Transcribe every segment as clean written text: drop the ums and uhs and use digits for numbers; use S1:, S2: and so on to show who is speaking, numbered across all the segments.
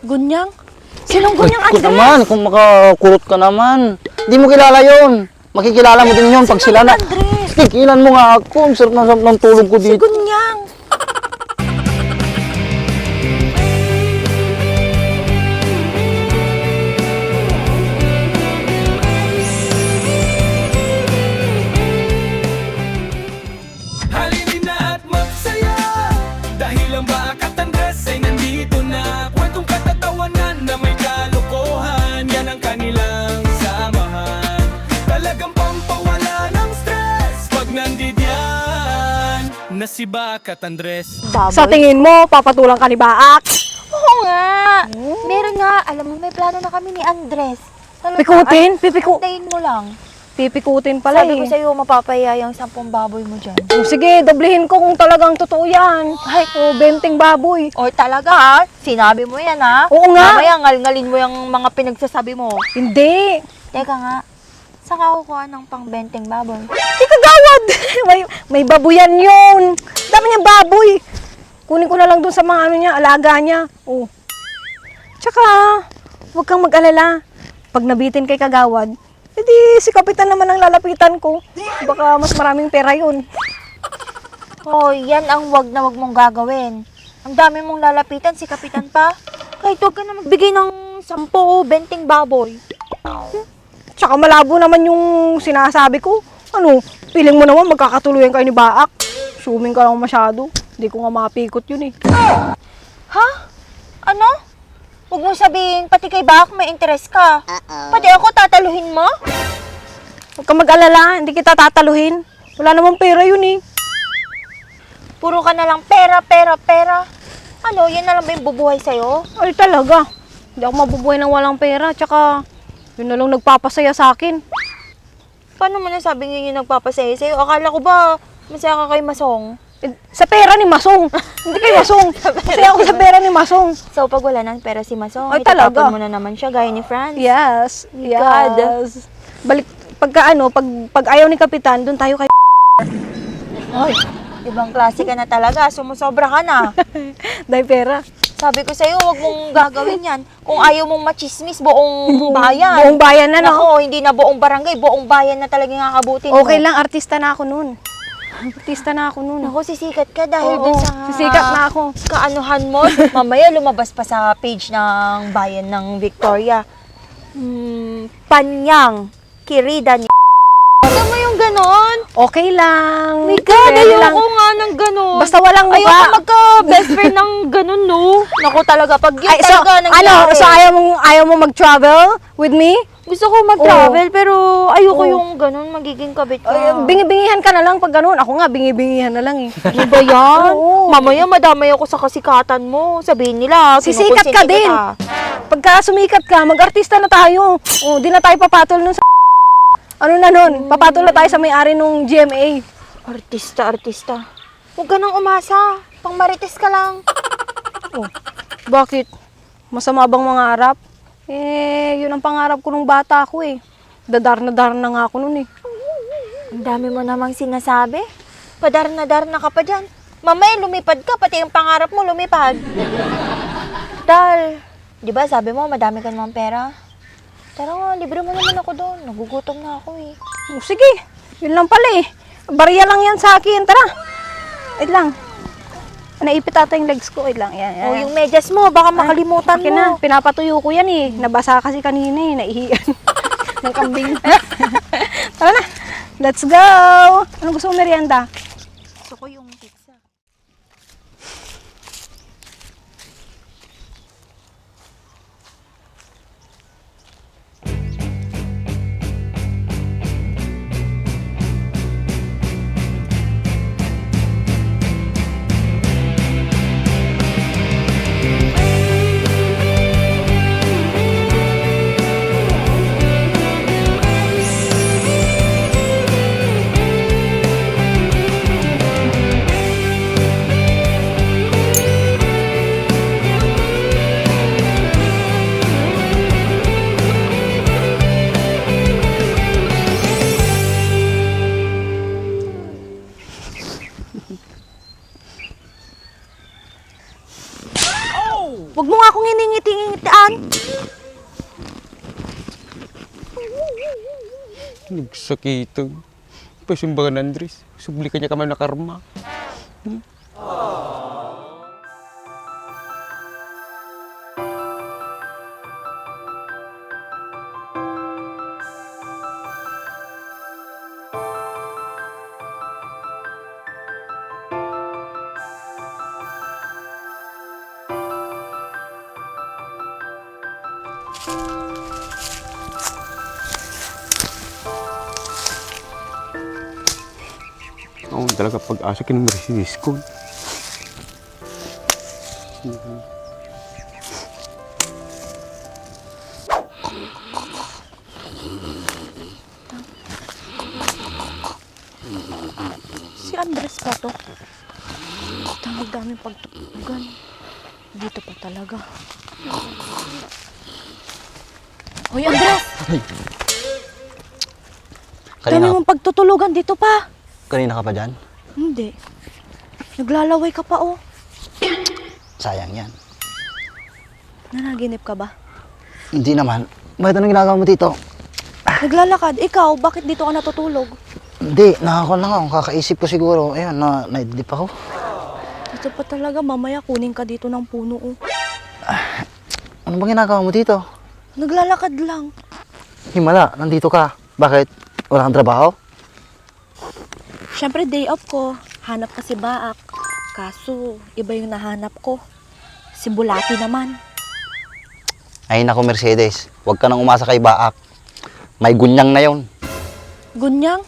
S1: Gunyang? Sinong
S2: Uy,
S1: Gunyang,
S2: ko
S1: Andres?
S2: naman, kung makakurot ka naman. Hindi mo kilala yon. Makikilala mo din yun pag sila na.
S1: Andres?
S2: Tigilan mo nga ako. Ang sarap ng tulog ko
S1: Si
S2: dito.
S1: Gunyang.
S3: Halinin na at magsaya dahil ang Bakat Andres ay nandito na. Kwentong katatawanan na may kalokohan, yan ang kanilang samahan. Talagang pampawala ng stress pag nandidyan na si Bakat Andres.
S1: Baboy?
S4: Sa tingin mo, papatulang ka ni Baak?
S1: Oo nga. Meron nga. Alam mo, may plano na kami ni Andres. Talaga,
S4: Pikutin?
S1: Antayin mo lang.
S4: Pipikutin pala
S1: Sabi ko
S4: eh.
S1: sa'yo, mapapaya yung 10 baboy mo dyan.
S4: Oh, sige, doblehin ko kung talagang totoo yan.
S1: Ay,
S4: O, 20 baboy.
S1: o talaga ha? Sinabi mo yan ha?
S4: Oo nga.
S1: Mamaya ngalngalin mo yung mga pinagsasabi mo.
S4: Hindi.
S1: Teka nga, saan ka kukuha ng pang 20 baboy?
S4: Di kagawad. may babuyan yun. Dami niyang baboy. Kunin ko na lang dun sa mga ano niya, alaga niya. Oh. Tsaka, huwag kang mag-alala. Pag nabitin kay kagawad, edi si Kapitan naman ang lalapitan ko. Baka mas maraming pera yun.
S1: Oh, yan ang wag na wag mong gagawin. Ang dami mong lalapitan, si Kapitan pa. Kahit huwag ka na magbigay ng 10 o 20 baboy.
S4: Tsaka malabo naman yung sinasabi ko. Ano, piling mo naman magkakatuluyan kayo ni Baak. Suming ka lang masyado. Hindi ko nga mapikot yun eh.
S1: Ha? Ano? Huwag mo sabihin, pati kay Bak may interest ka. Pati ako tataluhin mo?
S4: Huwag kang mag-alala, hindi kita tataluhin. Wala namang pera yun eh.
S1: Puro ka na lang pera, pera, pera. Ano, yan na lang ba yung bubuhay sa'yo?
S4: Ay talaga, hindi ako mabubuhay ng walang pera. Tsaka, yun na lang nagpapasaya sa akin.
S1: Paano mo nasabing yun yung nagpapasaya sa'yo? Akala ko ba masaya ka kay Masong?
S4: Eh, sa pera ni Masong. Hindi kay Masong. Masaya ako sa pera ni Masong.
S1: So, pag wala ng pera si Masong,
S4: Ay,
S1: itatapon
S4: talaga.
S1: mo na naman siya, gaya ni Franz.
S4: Yes.
S1: God.
S4: Yes. Balik, pag ayaw ni Kapitan, doon tayo kay
S1: Ay, ibang klase ka na talaga. Sumusobra ka na.
S4: dahil pera.
S1: Sabi ko sa'yo, huwag mong gagawin yan. Kung ayaw mong machismis, buong bayan.
S4: Buong bayan na, no?
S1: Nako, hindi na buong barangay, buong bayan na talaga yung kakabutin mo.
S4: Okay lang, artista na ako noon. Artista na ako noon.
S1: Nako, sisikat ka dahil
S4: Oo,
S1: dun sa...
S4: sisikat na ako.
S1: Kaanuhan mo. Mamaya lumabas pa sa page ng bayan ng Victoria. Panyang, kirida ni... Ano mo yung ganon?
S4: Okay lang.
S1: My God,
S4: Pwede lang.
S1: ayoko nga ng ganon.
S4: Basta walang mukha.
S1: Ayoko magka-best friend ng ganon, no? Naku talaga, pag yun
S4: Ay, so,
S1: talaga nangyari.
S4: so ayaw mo mag-travel with me?
S1: Gusto ko mag-travel, pero ayoko yung ganon, magiging kabit ka.
S4: Ay, bingi-bingihan ka na lang pag ganun. Ako nga, bingi-bingihan na lang eh.
S1: Ano ba yan?
S4: Oo.
S1: Mamaya madamay ako sa kasikatan mo. Sabihin nila,
S4: Sisikat ka
S1: kinukonsinti
S4: din.
S1: kita.
S4: Pagka sumikat ka, mag-artista na tayo. Oh, di na tayo papatol nun sa... Ano na nun? Papatol na tayo sa may-ari nung GMA.
S1: Artista, artista. Huwag ka nang umasa. Pang marites ka lang.
S4: Oh, bakit? Masama bang mangarap? Eh, yun ang pangarap ko nung bata ako eh. Dadar na nga ako nun eh.
S1: Ang dami mo namang sinasabi. Padar na ka pa dyan. Mamaya lumipad ka, pati yung pangarap mo lumipad. Dal, di ba sabi mo madami ka namang pera? Tara nga, libre mo naman ako doon. Nagugutom na ako eh.
S4: Oh, sige, yun lang pala eh. Barya lang yan sa akin. Tara. Wait lang. Naipit ata yung legs ko. Wait lang. Yan, yan.
S1: O yung medyas mo, baka makalimutan
S4: Akin
S1: mo.
S4: na, pinapatuyo ko yan eh. Nabasa kasi kanina eh, naihiyan. ng kambing. Tara na, let's go! Ano gusto mo merienda?
S1: Gusto ko yung pizza. nangingitian.
S5: Nagsakitan. Pasimbangan Andres. Subli ka niya kamay na karma. Oo, talaga pag-asa ka ng Mercedes ko.
S1: Si Andres pa to. Dami-daming pagtutugan. Dito pa talaga. Hoy, Andres! Dami
S2: Kanina,
S1: mong pagtutulugan dito pa.
S2: kanina ka pa dyan?
S1: Hindi. Naglalaway ka pa, oh.
S2: Sayang yan.
S1: Nanaginip ka ba?
S2: Hindi naman. Bakit anong ginagawa mo dito?
S1: Naglalakad. Ikaw, bakit dito ka natutulog?
S2: Hindi, nakakon lang ako. Kakaisip ko siguro. Ayun, naidlip ako.
S1: Dito pa talaga. Mamaya kunin ka dito ng puno, oh.
S2: Ano bang ginagawa mo dito?
S1: Naglalakad lang.
S2: Himala, nandito ka. Bakit? Wala kang trabaho?
S1: Siyempre, day off ko. Hanap ka si Baak. Kaso, iba yung nahanap ko. Si Bulati naman.
S2: Ay naku, Mercedes. Huwag ka nang umasa kay Baak. May gunyang na yon.
S1: Gunyang?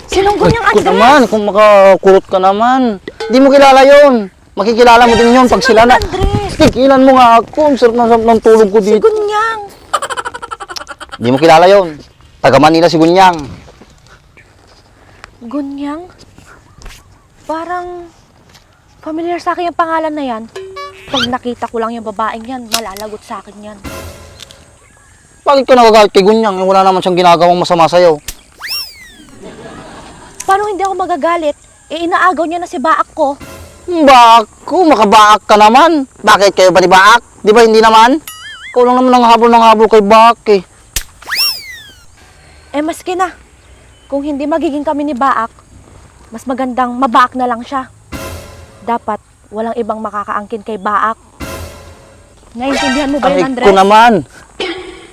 S1: Sinong gunyang,
S2: Kung
S1: Andres?
S2: naman, kung makakurot ka naman. Hindi mo kilala yon. Makikilala mo din yun pag sila na...
S1: Andres?
S2: Tigilan mo nga ako. Ang sarap ng tulog ko
S1: Si
S2: dito.
S1: Gunyang.
S2: Hindi mo kilala yon. Taga Manila si Gunyang.
S1: Gunyang? Parang familiar sa akin yung pangalan na yan. Pag nakita ko lang yung babaeng yan, malalagot sa akin yan.
S2: Bakit ka nagagalit kay Gunyang? Wala naman siyang ginagawang masama sa'yo.
S1: Paano hindi ako magagalit? Eh, inaagaw niya na si Baak ko.
S2: Baak ko, makabaak ka naman. Bakit kayo ba ni Baak? Di ba hindi naman? Ikaw lang naman ang habol kay Baak eh.
S1: Eh, maski na. Kung hindi magiging kami ni Baak, mas magandang mabaak na lang siya. Dapat walang ibang makakaangkin kay Baak. Naintindihan mo ba yun,
S2: Aray
S1: Andres?
S2: ko naman.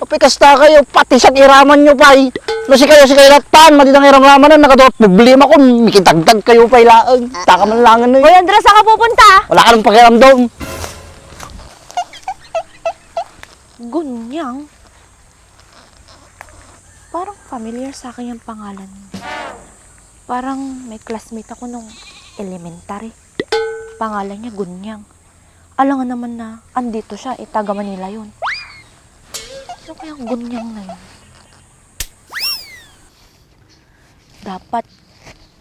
S2: Kapikasta kayo, pati sa iraman nyo pa eh. No si kayo latan, matitang iramlaman na nakadot. Problema ko, mikitagdag kayo pa ilaang. Taka man langan na
S1: Hoy,
S2: eh.
S1: Andres, saan ka pupunta?
S2: Wala ka nang pakiramdam.
S1: Gunyang? Parang familiar sa akin yung pangalan. Parang may classmate ako nung elementary. Pangalan niya Gunyang. Alam nga naman na andito siya, taga Manila yun. Ano kaya ang Gunyang na yun? Dapat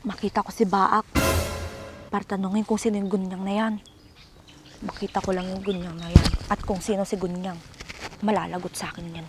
S1: makita ko si Baak para tanungin kung sino yung Gunyang na yan. Makita ko lang yung Gunyang na yan. At kung sino si Gunyang, malalagot sa akin yan.